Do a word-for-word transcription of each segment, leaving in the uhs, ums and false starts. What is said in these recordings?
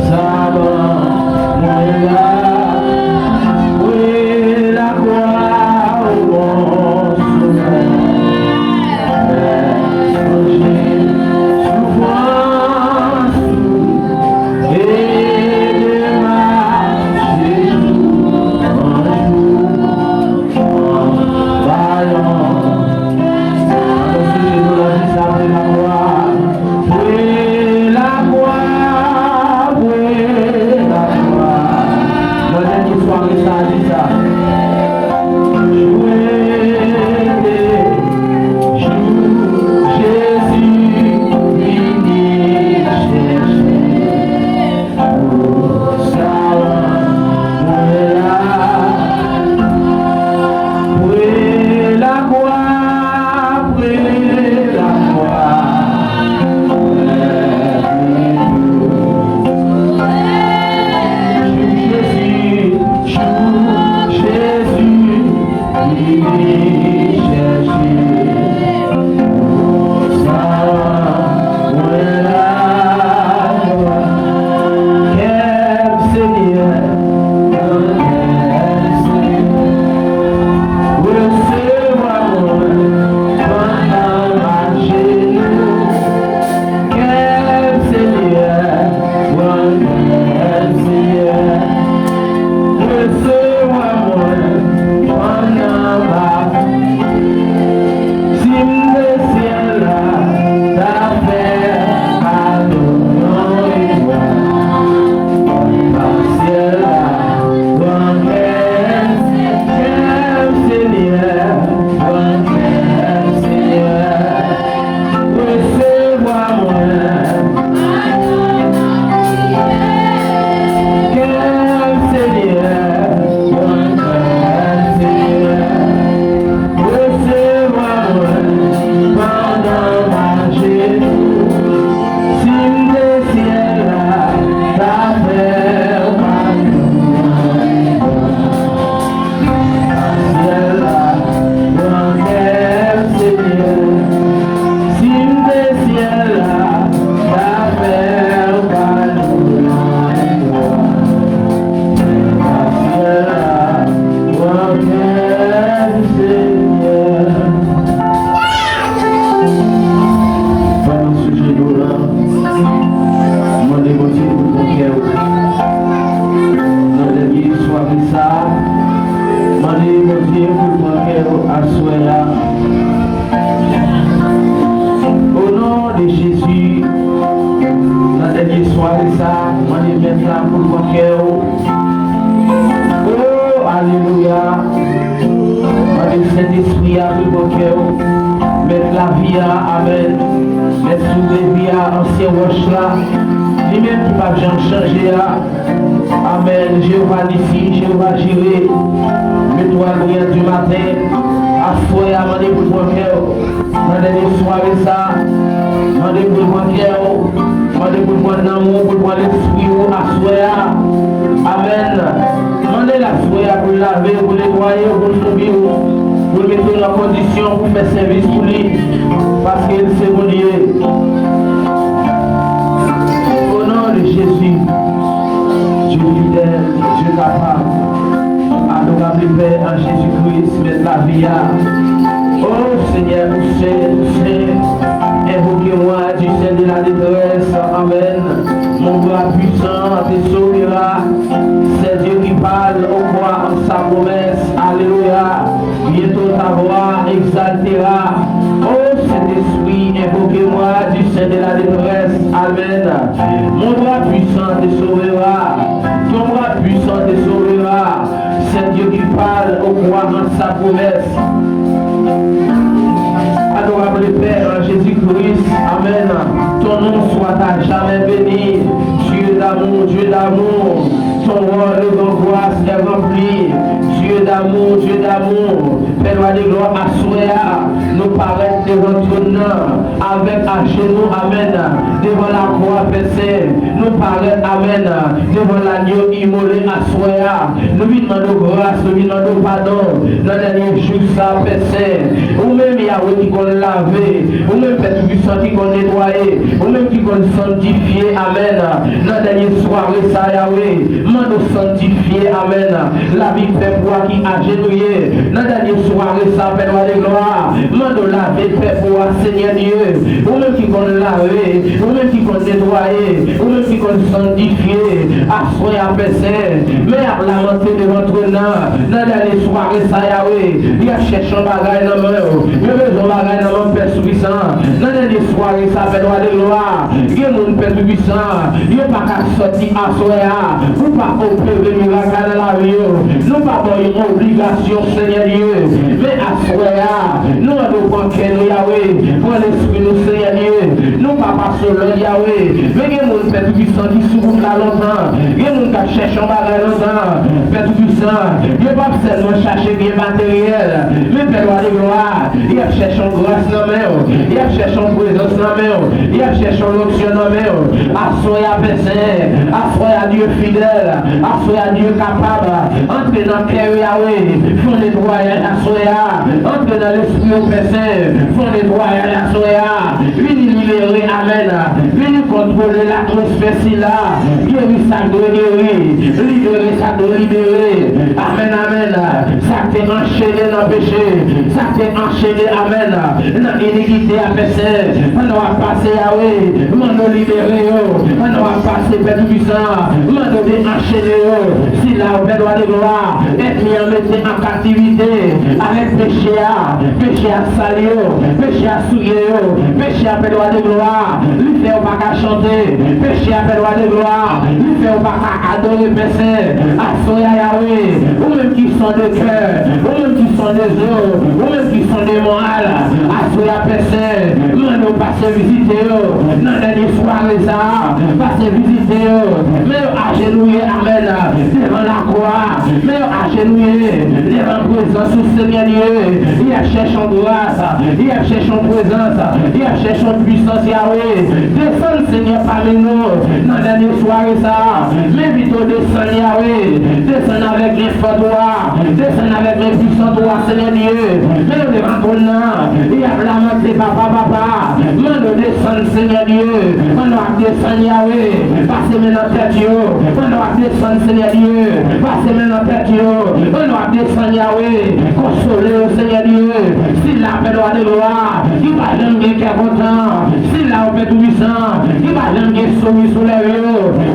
Savan mwen la, mwen lakwa ou bon souvè. Fè chanje soufrans ou, ede mache jou an jou. Anba yon. Ann sou jenou la, di sa, mwen lakwa. Mwen lakwa, mwen lakwa. Nan dènye sware sa, di sa. Jwe de jou Jezi vini chèche. Sa mwen la, mwen lakwa, mwen lakwa. Jou Jezi, jou Jezi, vini chèche. Sa mwen la, kè m Senyè, kè m Senyè, resevwa mwen pandan m ajenou. Kè m Senyè, pran kè m Senyè, resevwa mwen pandan m ap. Si m te syèl la, ta fè pa nou yon etwal. Pa syèl la, pran kè m, kè m Senyè, pran kè m Senyè. Resevwa mwen. Kè m Senyè, mwen kè m Senyè. Resevwa mwen pandan m ajenou. Si m te syèl la, ta fè w pa nou anyen. Syèl la, pran kè m Senyè. Si m te syèl la, ta fè w pa nou anyen. Syèl la, pran kè m Senyè. Pandan sou jenou la, mande Bondye pou l pran kè w. Nan dènye sware sa, mande Bondye pou l pran kè w aswè a. O non de Jezi, nan dènye sware sa, mande Mèt la pou l pran kè w. O, alelouya. Mande Sentespri a pou l pran kè w. Mèt lavi a, amèn. Mèt souf de vi a, ansyen wòch la, li menm ki p ap janm chanje a. Amèn. Jewova Nisi, Jewova Jire, letwal briyan di maten, aswè a, mande pou l pran kè w. Nan dènye sware sa, mande pou l pran kè w, mande pou l pran nanm ou, pou l pran lespri ou aswè a. Amèn. Mande l aswè a pou l lave w, pou l netwaye w, pou l foubi w, pou l mete w nan kondisyon pou w fè sèvis pou li, paske l se Bondye. O non de Jezi, Dye fidèl, Dye kapab, adorab Pè an Jezi Kris, Mèt lavi a. O Senyè, ou sen, ou sen, envoke mwa du sein de la détresse. Amèn. Mon bras puissant te sauvera. C'est Dieu qui parle au croit en sa promesse. Alléluia. Bientôt ta voix exaltera. O Sentespri, envoke mwa du sein de la détresse. Amèn. Mon bras puissant te sauvera. Ton bras puissant te sauvera. C'est Dieu qui parle au croit en sa promesse. Adorable Père en Jésus-Christ, Amen. Ton nom soit à jamais béni. Dieu d'amour, Dieu d'amour, ton rôle de grâce est rempli. Dieu Dieu d'amour, Dieu d'amour, Pè Lwa de glwa, aswè a, nou parèt devan twòn nan, avèk ajenou, amèn, devan lakwa, Pè Sen, nou parèt, amèn, devan lanyo imole, aswè a, nou vin mande w gras, nou vin mande w padon, nan dènye jou sa, Pè Sen, ou menm, Yawe, ki konn lave, ou menm, Pè Toupisan, ki konn netwaye, ou menm ki konn sanntifye, amèn, nan dènye sware sa, Yawe, mande w sanntifye, amèn, lavi pèp ou a ki ajenouye nan dènye sware sa, Pè Lwa de glwa. Mande w lave pèp ou a, Senyè Dye. Ou menm ki konn lave, ou menm ki konn netwaye, ou menm ki konn sanntifye, aswè a, Pè Sen, men y ap lamante devan twòn nan, nan dènye sware sa, Yawe. Y ap chèche yon bagay nan men w. Yo bezwen yon bagay nan men w, Pè Toupisan. Nan dènye sware sa, Pè Lwa de glwa. Gen moun, Pè Toupisan, yo pa ka sòti aswè a pou pa opere mirak la nan lavi yo. Nou pa ba w yon obligasyon, Senyè Dye. Men aswè a, nou mande w pran kè nou, Yawe. Pran lespri nou, Senyè Dye. Nou pa pase w lòd, Yawe. Men gen moun, Pè Toupisan, ki sou wout la lontan. Gen moun k ap chèche yon bagay lontan. Pè Toupisan, yo p ap sèlman chache byen materyèl. Men Pè Lwa de glwa, y ap chèche yon gras nan men w, y ap chèche yon prezans nan men w, y ap chèche yon lonksyon nan men w. Aswè a, Pè Sen, aswè a, Dye fidèl, aswè a, Dye kapab, antre nan kè yo, Yawe, fè yon netwayaj aswè a, antre nan lespri yo, Pè Sen, fè yon netwayaj aswè a, vini libere, amèn, vini kontwole latmosfè sila, geri sa k dwe geri, libere sa k dwe libere, amèn, amèn. Sa k te anchene nan peche, sa k te anchene, amèn, nan inikite a, Pè Sen, pandan w ap pase, Yawe, mande w libere yo, pandan w ap pase, Pè Toupisan, mande w deanchene yo, sila yo, Pè Lwa de glwa, ènmi an mete an kaptivite avèk peche a, peche a sal yo, peche a souye yo, peche a, Pè Lwa de glwa, li fè yo pa ka chante, peche a, Pè Lwa de glwa, li fè yo pa ka adore, Pè Sen, aswè a, Yawe, ou menm ki sonde kè, ou menm ki sonde zo, ou menm ki sonde moral, aswè a, Pè Sen, mande w pase vizite yo nan dènye sware sa a, pase vizite yo, men yo ajenouye, amèn, devan lakwa, men yo ajenouye devan prezans ou, Senyè Dye, y ap chèche yon gras, y ap chèche yon prezans, y ap chèche yon pwisans, Yawe, desann, Senyè, pami nou, nan dènye sware sa a, men pito desann, Yawe, desann avèk men fòt ou a, desann avèk men pwisan ou a, Senyè Dye. Men yo devan twòn nan, y ap lamante, papa, papa. Mande w desann, Senyè Dye. Pandan w ap desann, Yawe, pase men nan tèt yo. Pandan w ap desann, Senyè Dye, pase men nan tèt yo. Pandan w ap desann, Yawe, konsole yo, Senyè Dye. Sila, Pè Lwa de glwa, ki pa janm gen kè kontan. Sila yo, Pè Toupisan, ki pa janm gen souri sou lèv yo.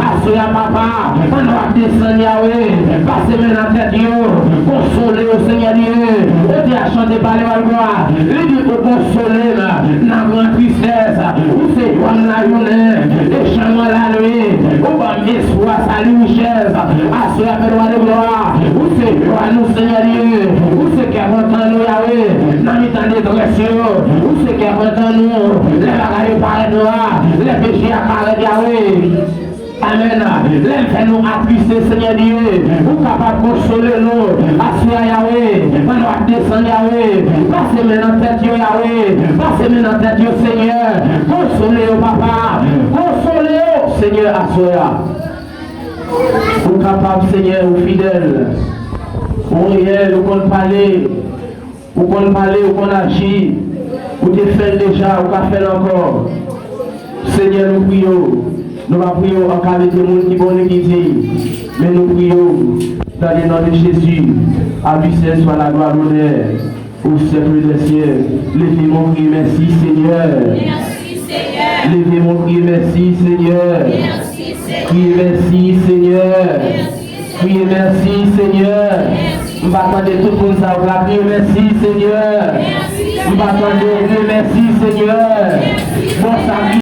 Aswè a, papa, pandan w ap desann, Yawe, pase men nan tèt yo, konsole yo, Senyè Dye. Otè a chante pale w al glwa, li di, ou konsole m nan gran tristès, ou se lwa m lajounen, e chanm an lannuit, ou ban m espwa, sali, richès. Aswè a, Pè Lwa de glwa, ou se lwa nou, Senyè Dye, ou se kè kontan nou, Yawe, nan mitan detrès yo, ou se kè kontan nou, lè bagay yo parèt nwa, lè peche a parèt, Yawe. Amèn. Lè l fè nou atriste, Senyè Dye, ou kapab konsole nou. Aswè a, Yawe, pandan w ap desann, Yawe, pase men nan tèt yo, Yawe, pase men nan tèt yo, Senyè. Konsole yo, papa. Konsole yo, Senyè, aswè a. Ou kapab, Senyè, ou fidèl, ou reyèl, ou konn pale. Ou konn pale, ou konn aji. Ou te fè l deja, ou ka fè l ankò. Senyè, nou priye w. Nou pa priye w an kalite moun ki bon ni ki diy, men nou priye w dans le nom de Jésus. À lui seul soit la gloire, l'honneur, au siècle des siècles. Leve men w, kriye mèsi, Senyè. Leve men w, kriye mèsi, Senyè. Kriye mèsi, Senyè. Kriye mèsi, Senyè. M pa tande tout moun sa yo la. Kriye mèsi, Senyè. M pa tande yo. Kriye mèsi, Senyè. Bon, sa